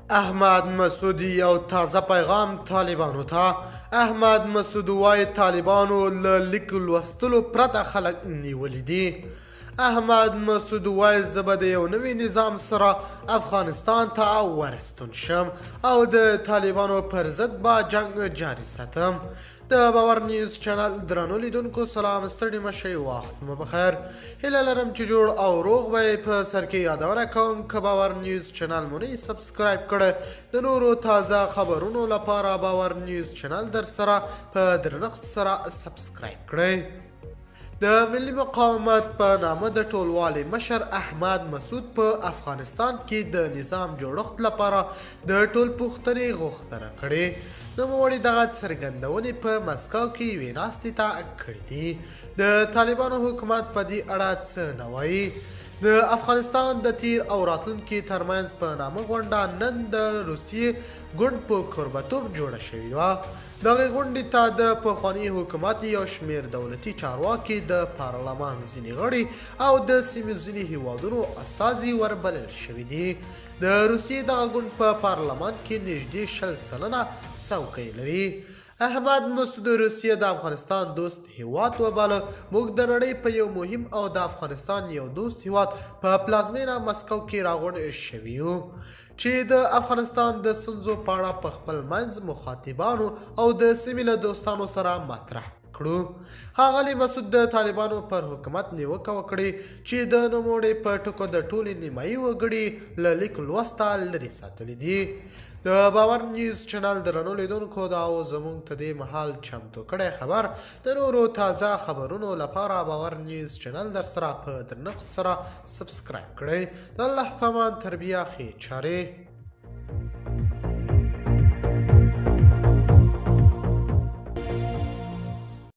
احمد مسعود یو تازه پیغام طالبانو ته. احمد مسعود وايي طالبانو له لیک لوستلو پرته خلک نیولي دي. احمد مسعود وايي زه به د یو نوي نظام سره افغانستان ته ورستون شم او د طالبانو پر ضد به جنګ جاري ساتم. د باور نیوز چینل درنو لیدونکو سلام، ستړي مه شئ، وخت مو بخیر. هیله لرم چې جوړ او روغ به یئ. په سر کې یادونه کوم که باور نیوز چینل مو نه سبسکرایب کړی، د نورو تازه خبرونو لپاره باور نیوز چینل در سره په درنښت سره سبسکرایب کړئ. د ملي مقاومت په نامه د ټولوالي مشر احمد مسعود په افغانستان کې د نظام جوړښت لپاره د ټولپوښتنې غوښتنه کړې. نوموړي دغه څرګندونې په مسکو کې یوې ناستې ته کړې دي. د طالبانو حکومت په دې اړه څه نه وایي. د افغانستان د تیر او راتلونکي ترمنځ په نامه غونډه نن د روسیې ګوند په کوربتوب جوړه شوې وه. دغې غونډې ته د پخواني حکومت یو شمېر دولتي چارواکي، د پارلمان ځینې غړي او د سیمې ځینې هیوادونو استازي وربلل شوي دي. د روسیې دغه ګوند په پارلمان کې نږدې 20% څوکۍ لري. احمد مسعود روسیه د افغانستان دوست هیواد وباله. موږ د نړۍ په یو مهم او د افغانستان یو دوست هیواد په پلازمینه مسکو کې راغونډ شوي یو چې د افغانستان د ستونزو په اړه په خپل منځ مخاطبانو او د سیمې له دوستانو سره مطرح کړو. ښاغلي مسعود د طالبانو پر حکومت نیوکه وکړې چې د نوموړي په ټکو د ټولې نیمایي وګړي له لیک لوسته لرې ساتلي دي. د باور نیوز چینل درنو لیدونکو، دا و زموږ ته دې مهال چمتو کړی خبر. د نورو تازه خبرونو لپاره باور نیوز چینل در سره په درنښت سره سبسکرایب کړئ. د الله په امان، تر بیا، ښې چارې.